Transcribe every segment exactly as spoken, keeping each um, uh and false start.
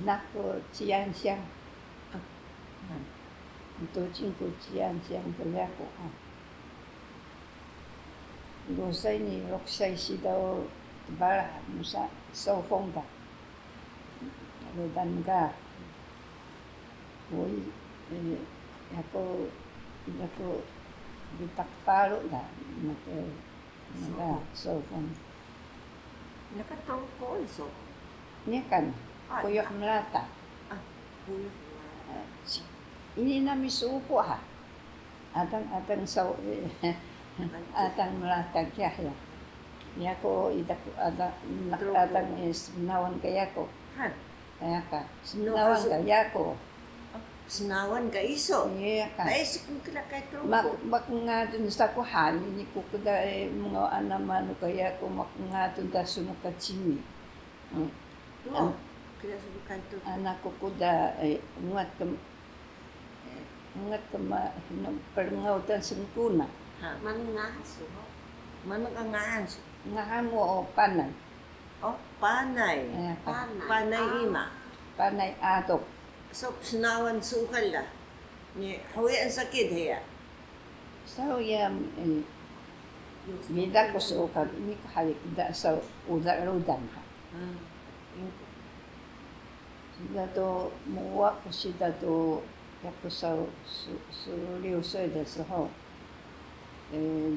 Naku ciyan siyang. Ntucing ku ciyan siyang ka yaku. Gusay ni ruksay siida o tbarax musa sofong da. Rudan ga. Uyi, yaku, yaku bitaq paru da. Maka, maka sofong. Niqan Truku isu? Niqan, Kuyuh Mlata. Kuyuh Mlata. Ini nami supu ha. Adang, adang saw, adang Mlata kiya ya. Yaku ida ku adang, adang smnawan ka yaku. Iya ka, snawan ka yaku. Snawan ka isu? Iya ka. Maku ngadun saku hani ni ku kda, mngaw ana manu ka yaku, maku ngadun da sunu ka cimi. Ana ku kda, ungat ka, ungat ka ma, prngaw da sngkuna. Manu ngahan su? Manu ka ngahan su? Ngahan mu o Panay. O, Panay. Panay ima? Panay Aduk. So snawan su uxal da? Ni huya sakit heya? Saw ya, mida ku su uxal, ini ku hari kda saw uda rudan ha. Siida do muwa ku siida do yaku saw su, su riyu soy da su ho.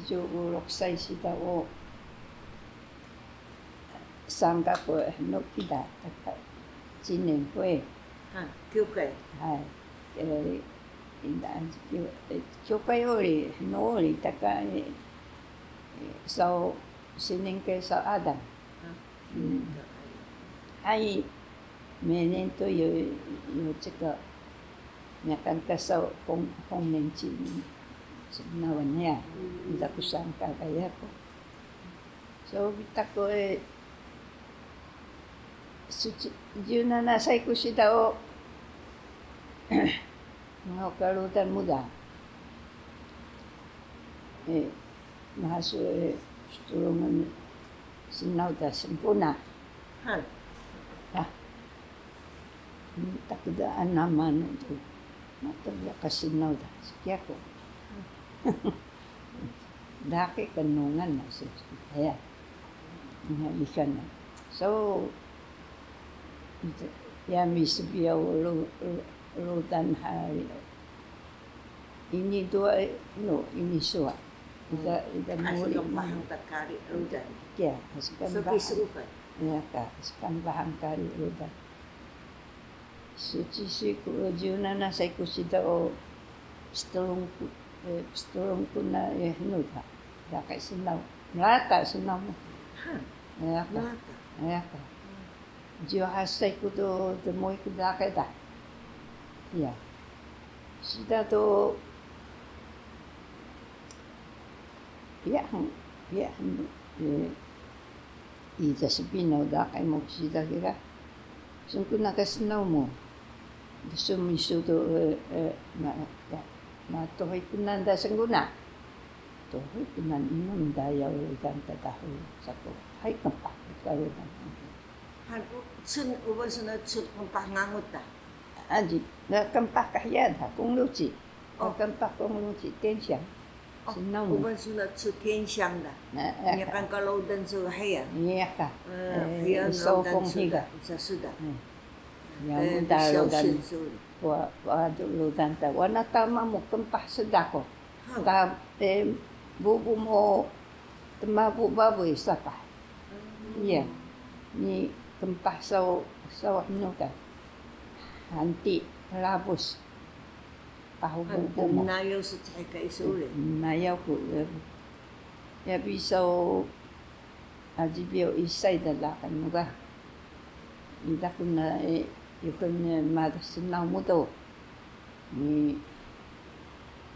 Jiyu ruksay siida o sangka ku hnu kida, taka cinin ku e. Kyokay. Hay. Kyokay uri, hnu uri, taka saw sinin ke saw adang. Hay, menen tu yo, yo cika, niqan ka saw hong, hong nenci, snawan ya, ida ku sangka ka yaku. So, bitaq ku e, suci, jiyu nana say ku siida o, Mngaw ka rudan mu da. Maha su strungun snaw da smpuna. Mtaq da ana manu tu. Mtaq da ka snaw da. Siki yaku. Laqi knungan na si, heya. Nga ikan na. So, yami sbiyaw rudan hari. Ini duwa, no, ini suwa. Ida, ida muri. Asi ka bahang ta kari rudan. Kiya, asi ka bahang. Iya ka, asi ka bahang kari rudan. Suci si ku, jiyu nana say ku siida o strung ku, strung ku na, hnu da. Laqi snaw. Mlata snaw mu. Iya ka. Iya ka. Jiyu ha say ku do, dmuuy ku laqi da. Iya. Siida do, piya han, piya han, ida sbinaw laqi mu siida kira. Sngkuna ka snaw mu. Dsum isu do, ma, ma tuhuy ku nan da sngkuna. Tuhuy ku nan, inu mdayaw rudan ta dahu saku. Hay, kmpah ka rudan. Han, cun, uban su na cun kmpah ngangut da. Aji, kmpah ka hiya da, kung luci. O. Kmpah kung luci, tensyang. Snaw mu. Uban su na cun tensyang da. Niqan ka rudan su hiya. Iya ka. Hiya rudan su da. Sa su da. Iya, muda rudan. Wa, wa, rudan ta. Wana tama mu kmpah sdako. Ta, bubu mu tmabu babuy sapah. Iya. Ni kmpah saw, saw hnu ka. Hanti, labus. Pahu bubu mu. Mnayaw su chay ka isu uri. Mnayaw ku, ya bi saw Aji biyaw isay da laqi mu ga. Ida ku na, yuxun madas snaw mu do. Ni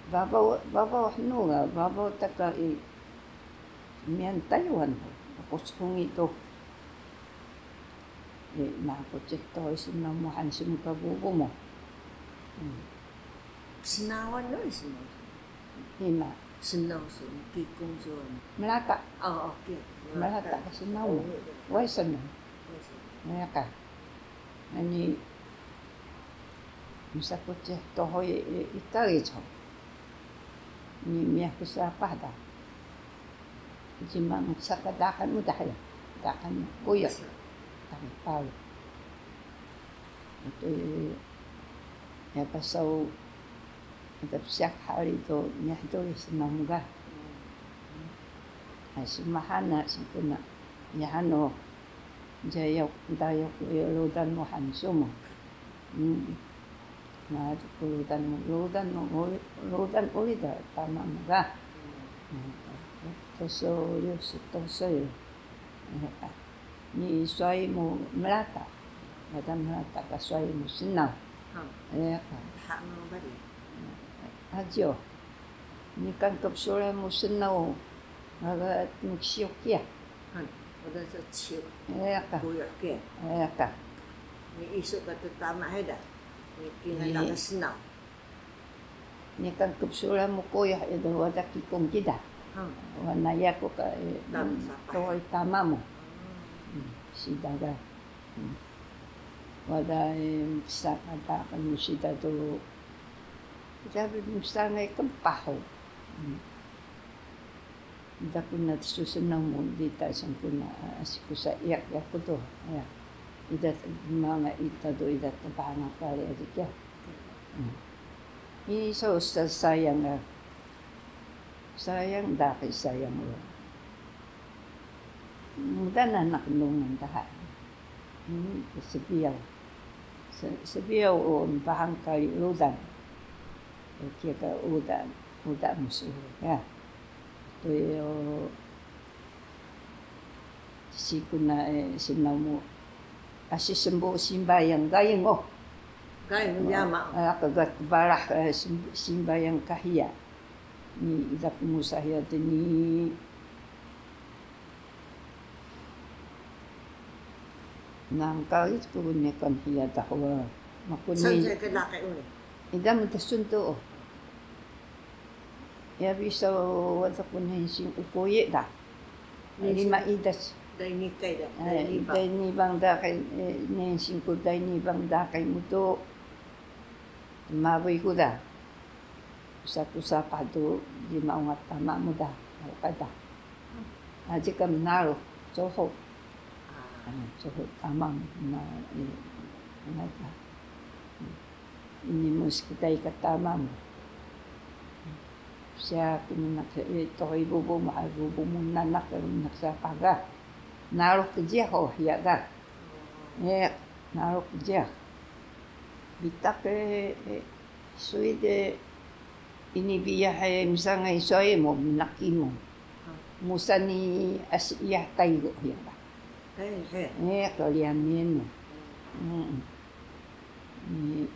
babaw, babaw hnu ga, babaw ta ka i miyan Taiwan do. Ako skungi do. Naku cih toy snaw mu han simu ka bubu mu. Snawan do snaw. Ima? Snaw su, kikung su. Mlata. O, oke. Mlata ka snaw mu. Way snaw. Mlata. Ani, Msa ku cih tuhuy ika gicu. Ni miyah ku sapah da. Jima msa ka daqan mu da hiya. Daqan kuyuh. Daqan paru. Ito ya ka saw, ita psiyak hari do miyah do snaw mu ga. Ay, smahan na, smpuna. Yahan o, jayok, dayok, rudan mu han sumu. Na, rudan mu, rudan mu, rudan uri da, tama mu ga. Toso yo, si toso yo. Ni swai mu mrata. Wada mrata ka swai mu snaw. Eka. Ajiyo. Niqan kbsuran mu snaw, gaga nksiyo kiya. Wada sa ciyo. Eka. Kuyuh kiya. Eka. Ni isu ka ttama heda. Ni kingal ka snaw. Niqan kbsuran mu kuyuh, edo wada kikung kida. Wana yaku ka, tuhuy tama mu. Sida ga. Wada mksa ka daqan mu sida do. Jabi mksa ngay kmpah o. Ida ku na tsu snaw mu, di ta smpuna, asi ku sa iyak yaku do. Ida manga ita do, ida tbanga kari aji kiya. Ini so sayang ga. Sayang, daqi sayang o. Muda nanaq nungan daha. Sbiyaw. Sbiyaw o mbahang kari rudan. Kiya ka uda, uda msu ya. Toyo. Siku na snaw mu, asi smbu simbayang, gayung o. Gayung yama. Aka ga tbarah simbayang ka hiya. Ni ida ku musa hiya dni. Nangka itu ku niqan hiya dahwa. Makuni. Ida mtsun tu o. Yabi saw wada ku nensing uku ye da. Rima idas. Dai ni bang da kay, nensing ku dai ni bang da kay mudu. Mabuy ku da. Usa ku sapah do rima ungat tama mu da. Aji ka mnarux, coho. Coho tama mu na, ungat da. Ini mu skday ka tama mu. Siya ku mnaq, tuhuy bubu mu, hay bubu mu nanaq, mnaq sapah ga. Narux kjih o hiya ga. Narux kjih. Bitaq e, suy de ini biyah e, msangay suway mu, mnaq imu. Musa ni asi iyah Taygu hiya ga. Taygu, he. Kaliyan menu. Ni,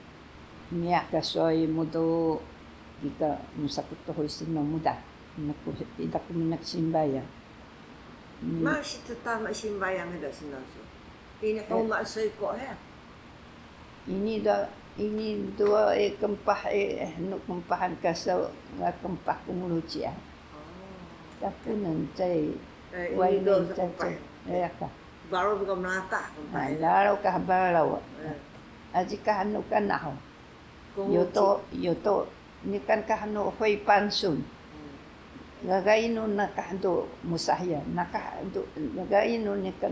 niya ka suway mu do, kika musa ku tuhuy snaw mu da. Ida ku mnaq simbayang. Ma si ttama simbayang ida snaw su. Ini huma suy ko he. Ini da, ini duwa e kmpah e, hnu kmpahan ka saw, ga kmpah ku mluci a. Tapunan cai, wai do cai. Eka. Baraw ka mlata kmpah e. Baraw ka baraw. Aji ka hnu ka nahu. Yoto, yoto. Niqan ka hnu huy pansun. Gaga inu naqah do musa hiya, naqah do, gaga inu niqan,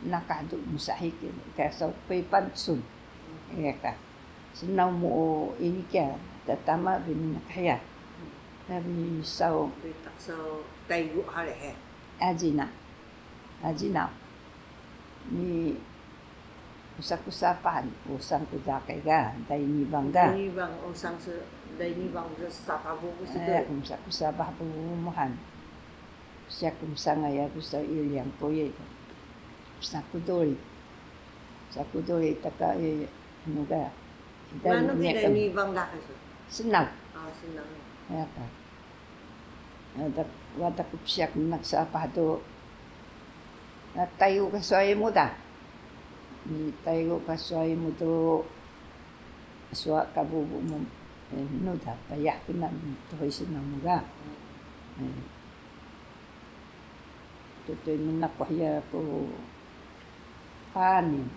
naqah do musa hiya ka saw huy pansun. Eka. Snaw mu ini kiya, ttama bi mnaq hiya. Tabi saw. Bitaq saw Taygu hari he. Aji na. Aji na. Ni Usa ku sapah, usang ku daqi ga, dai ni bang ga. Dai ni bang, usang se, dai ni bang se sapah bubu se. Usa ku sapah bubu mu han. Siya ku msanga yaku sa iliang ko ye. Usa ku duri. Usa ku duri taka e, anu ga. Manu ki dai ni bang daqi se? Snaw. Snaw. Eka. Wada ku psiya ku mnaq sapah do. Taygu ka suway mu da. Taygu ka suway mu do. Suwa ka bubu mu. Anu da, payah ku na, tuhuy snaw mu ga. Tutuy mnaq ku hiya ku panin.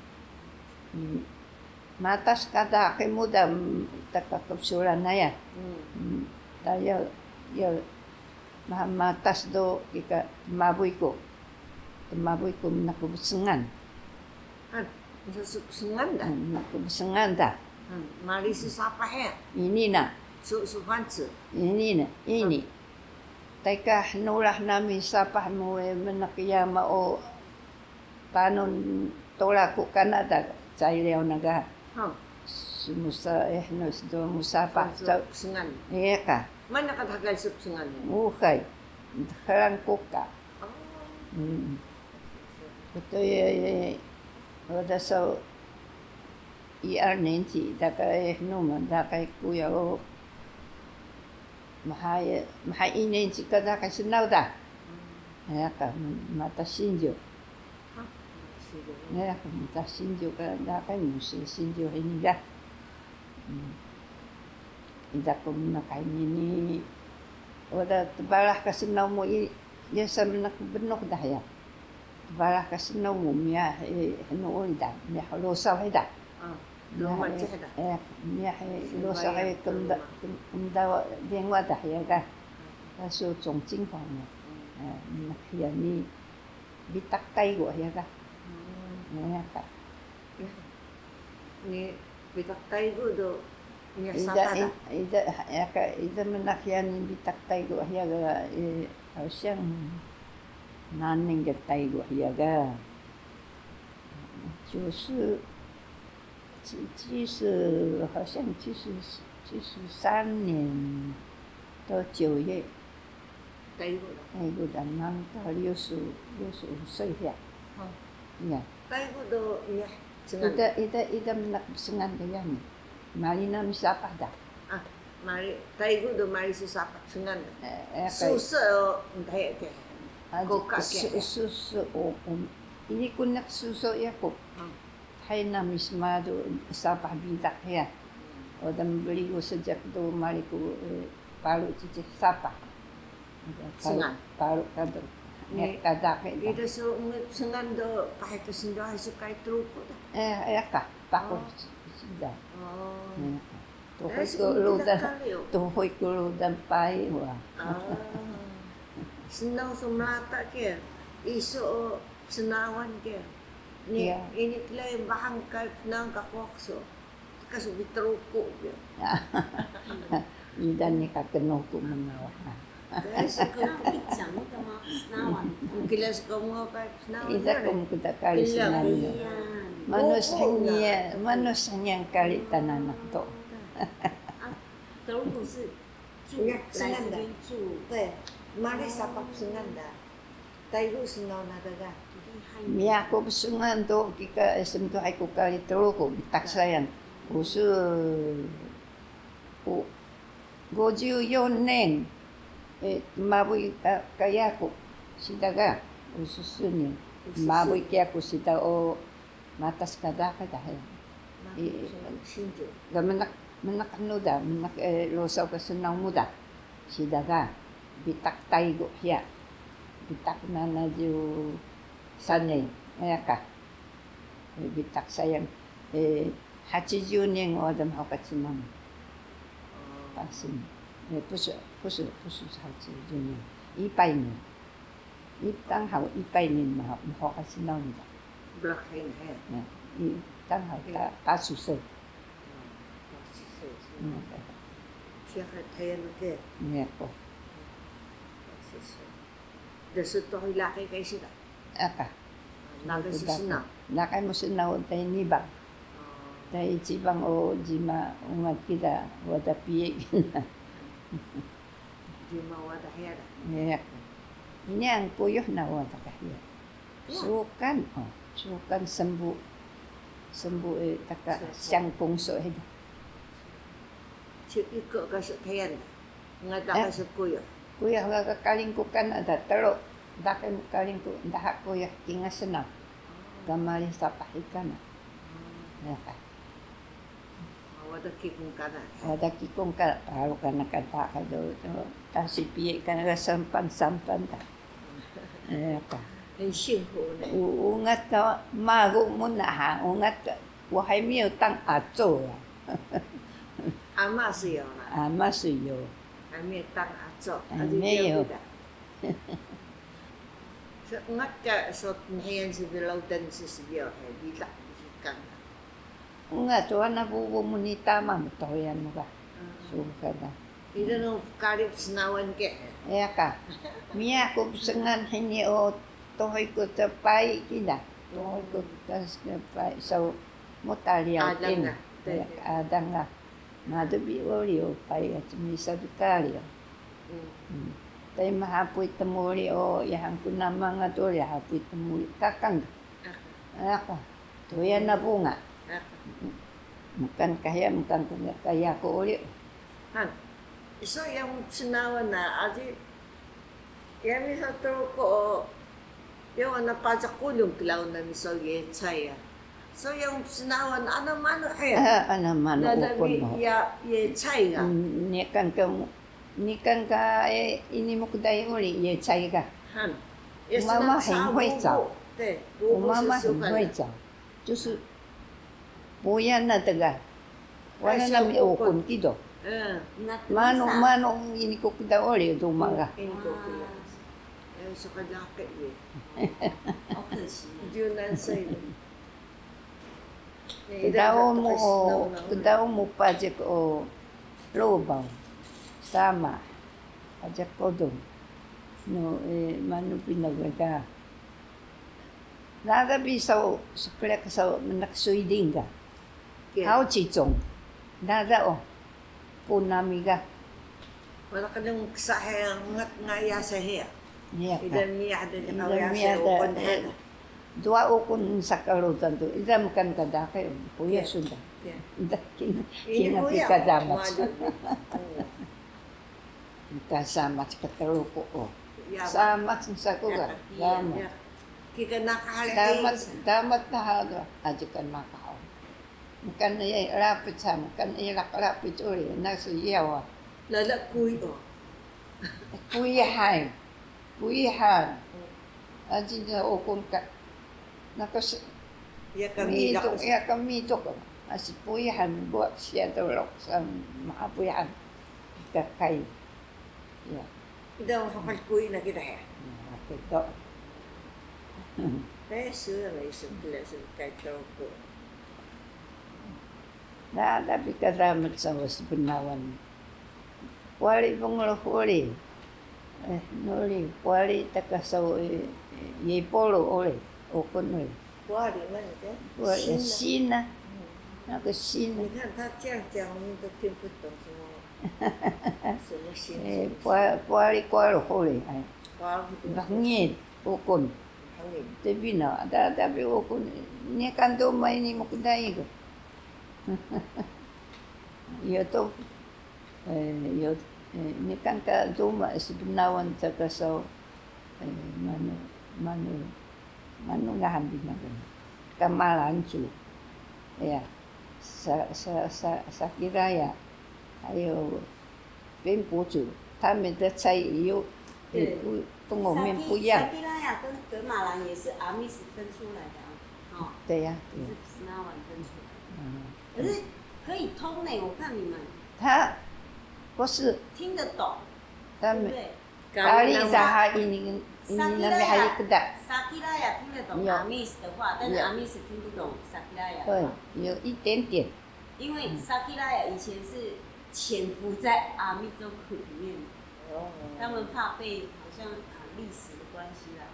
Matas ka daqi mu da, mm, taka kbsuran na ya. Mm. Mm, da ya, ya, ma-, matas do kika tmabuy ku. Tmabuy ku mnaq bsngan. Han, msa su bsngan da? Mm, mnaq bsngan da. Han, mari su sapah ya? Ini na. Su, su fanc. Ini na, ini. Taika hnurah nami sapah mu e mnaq yama o Tanun tora ku kana da cailiyaw na ga. Smusa, eh, no, sdo musa pa. Iya ka. Mana ka dxgal su psngan? Uxay. Dxgal ku ka. Kutu ye, ye, wada so i ar nenci, da ka, eh, numa, da ka ku ya o. Maha, maha ini cika daqi snaw da. Iya ka, mata sinju. Iya ka, mata sinju ka daqi, musi sinju hini da. Ida ku mnaq hini ni, wada tbarah ka snaw mu i, yasa mnaq bnux da ya. Tbarah ka snaw mu miyah, eh, hnu uri da, miyah losaw hi da. Miyah, eh, miyah, eh, losaw hi kmda, kmda dengwa da hiya ga. Ka su congcing pa mu. Eh, miyah hiya ni bitaq Taygu hiya ga. Miyah ka. Ni bitaq Taygu do miyah sapah da? Ida, ida, ya ka, ida mnaq hiya ni bitaq Taygu hiya ga, eh, 好像 naneng ga Taygu hiya ga. 就是，七，七十，好像七十，七十三年的九月。Taygu da. Taygu da, 那到六十，六十五岁 hiya. Iya. Taygu do miyah sngan. Ida, ida, ida mnaq sngan da ya ni. Mari nami sapah da. Ah, mari, Taygu do mari su sapah sngan da. Eh, eh, susu o, ndaya ke. Koka ke. Susu o, ini ku naq susu ya ku. Hay nami smadu sapah bitaq hiya. Oda mbrigu sejak do mari ku, eh, paru cicih sapah. Paru, paru ka do. Ni, ka daqi da. Ida su ungat sngan do pahay ka snduhay su kari Truku da. Eh, iya ka, paku sida. Iya ka. Tuhuy ku rudan, tuhuy ku rudan payi wa. Snaw su mlata ke, isu o snawan ke. Ni, ini klai bahang ka snawan ka kuwaq su. Ka su bi Truku ke. Ida ni ka knuku mngawah. Kiya su ka mkda kari snaw. Manu sngi, manu sngi kari ta nanaq do. Truku si. Iya, sngan da. Mari sapah sngan da. Taygu snaw na da ga. Miyah ku sngan do kika, eh, sntuhay ku kari Truku, bitaq sayang. Usu, u, 五十四年, eh, tmabuy ka, ka yaku, sida ga, usu suni, tmabuy ka yaku sida o, matas ka daqi da hiya. Ga mnaq, mnaq hnu da, mnaq, eh, losaw ka snaw mu da. Sida ga, bitaq Taygu hiya. Bitaq 七十三年, hiya ka. Eh, bitaq sayang, eh, 八十年 wada mhuqil snaw mu. Pasin. Eh, 不是，不是，不是 八十年, 一百年. 一，刚好一百年 mhuqil snaw mu da. Blaq hini, he. Ya, i, 刚好八，八十岁. 八十岁. Iya ka. Siya ka Tayal ke. Iya ku. 八十岁. Dsu tuhuy laqi ka isi da? Aka. Laqi snaw. Laqi mu snaw, tay nibang. Tay icibang o jima ungat kida, wada piya kida. Jima wada hiya da. Iya. Ini ang kuyuh na wada ka hiya. Sukan, o, sukan smbu. Smbu, eh, taka syangkung so hiya da. Iko ka so Tayal da. Ngada ka so kuyuh. Kuyuh ga ka kaling ku kana da tru. Daqi mu kaling ku, daha kuyuh kingal snaw. Ga mari sapah kana. Iya ka. Wada kikung kana. Wada kikung ka, paru kana ka daqi do, do, tasi piya kana ga sampan, sampan da. Iya ka. Ungat ka magu mu na ha, ungat ka 我还没有当阿祖啊。阿嬷是有啦。阿嬷是有。还没有当阿祖，还没有。啊，就不要。So, ungat ka so tnhiyan sbiyaw, lawdan sbiyaw, he, bitaq bsukan. Ungat, wana bubu mu ni tama mthuyan mu ka. Mm. So ka da. Ida nu kari psnawan ke, he? Iya ka. Miya ku psngan hini o, tuhuy ku tpay kida. Tuhuy ku tpay, so mutaliyaw. Adang tin. Ka. Iya, adang ka. Malu bi uri o, pay ka cmisa bi kari o. Mm. Mm. Tay mahapuy tmuri o, yahan ku nama nga duri hapuy tmuri kakang. Aka. Aka. Tuya na bunga. Aka. Mkan ka hiya, mkan ka yaku uri. Han. Iso yang snawan na aji. Yami saw Truku o, yawan na paja qulung klaun nami saw yecay ya. Saw yawan psnawan, ana manu hiya? Ah, ana manu ukun mu. Ya, yecay ga. Mm, niqan ka mu, niqan ka, e, ini mu kday uri, yecay ga. Han. Ya, 我妈妈很会找。我妈妈很会找。 就是 puyan na tga. Wala nami ukun kido. Manu, manu ini ku kida uri duma ga. Ini ku kida. Eh, so ka laqi ye. Junan sa ini. Kdaw mu o, kdaw mu pajek o lobang. Sama. Pajek kodong. No, e, manu pinaw ga. Gaga bi saw, spriq saw mnaq suiding ga. Haw cicung. Gaga o. Punami ga. Wala ka nung ksa he ngat nga iya sa he. Iya ka. Ida miyah da. Ida miyah da. Ukun he. Dua ukun sa ka rudan tu. Ida mkan ka daqi, puya suda. Ida kina, kina pika damac. Mka samac ka Truku o. Samac nsa ku ga. Samac. Kika naqah. Damac, damac daha ga aji ka naqah o. Mkan iya rapic ha, mkan iya rapic uri, nasu iya wa. Lala kuy o. Kuy han. Kuy han. Aji na ukun ka. Naka s-, iya ka miduk, iya ka miduk. Asi puy han, buak siya to lok sa maha puy han. Ika kay. Iya. Ida hokal kuy na kida he. Iya, kito. Pesu na isu kila su kay Truku. Na, tapi ka damac saw sbnawan. Wari bnglux uri. Eh, nuri, wari taka saw, eh, ye polo uri, ukun uri. Wari manu ka? Wari, sina. Sina. Hmm. Naka sina. 你看他这样讲，我们都听不懂什么，什么心情。 Eh, pwa-, wari kwaro uri, ay. Kwaro. Bangit, ukun. Bangit. Tapi na, ada, tapi ukun, niqan duma ini mkday ko. Iyo to. Eh, iyo, eh, niqan ka duma sbnawan taka saw, eh, manu, manu, manu ngahan bi na ka. Kama Lancu. Iya. Sa, sa, sa, Sakiraya. 还有平埔族，他们的菜有，也不，跟我们不一样。 Sakiraya 跟噶玛兰也是阿美族分出来的啊，哦。对呀，对呀。是 Sinawan 分出来的。嗯。可是可以通呢，我看你们。他不是，听得懂，他们，对不对？ Kari daha ini, ini nami hari kda. Sakiraya 听得懂 Amis 的话，但是 Amis 听不懂 Sakiraya 的话。对，有一点点。因为 Sakiraya 以前是潜伏在 Amis 族里面的，他们怕被好像，啊，历史的关系啦，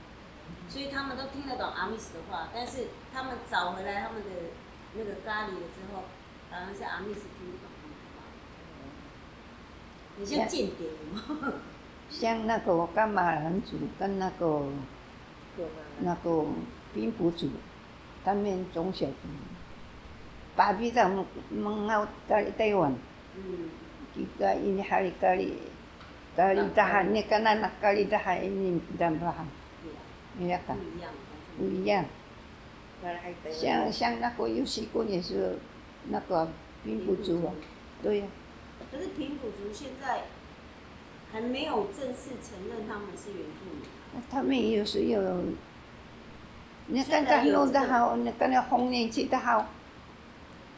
所以他们都听得懂 Amis 的话，但是他们找回来他们的那个 Kari 了之后，反而是 Amis 听不懂他们的话。 你像间谍有没有？像那个噶玛兰族跟那个，那个平埔族，他们从小，babi ta mengao kari Taiwan. Kika ini hari kari, kari daha, niqan nanaq kari daha ini dan bahan. Iya kan? 不一样。 像，像那个有些个也是那个平埔族啊，对呀。可是平埔族现在还没有正式承认他们是原住民啊。那他们有时有，你看看弄得好，你看那红年期的好，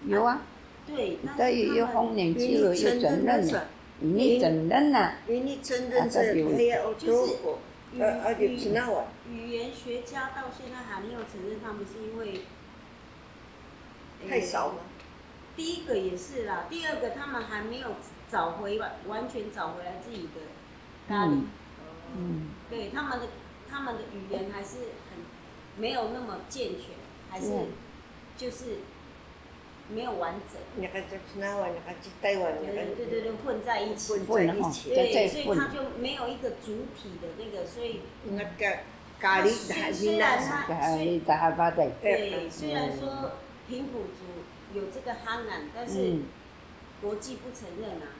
有啊，对，但是他们有红眼睛了，有承认了，你承认了，你承认这黑暗中国，呃，而且承认。语言学家到现在还没有承认他们，是因为太少吗？第一个也是啦，第二个他们还没有找回完完全找回来自己的咖喱，嗯，对他们的他们的语言还是很没有那么健全，还是就是没有完整。你看这那完，你看这台湾，你看对对对对，混在一起。混在一起。对，所以它就没有一个主体的那个，所以那个咖喱的还是那虽然它虽对，对，虽然说平埔族有这个哈南，但是嗯国际不承认啊。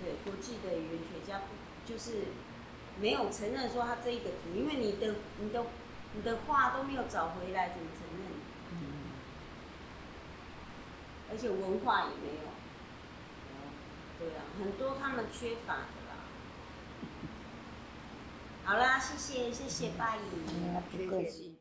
对，国际的语言学家不就是没有承认说他这一个族，因为你的你的你的话都没有找回来，怎么承认？而且文化也没有。对啊，很多他们缺乏的啦。好啦，谢谢谢谢巴以。不客气。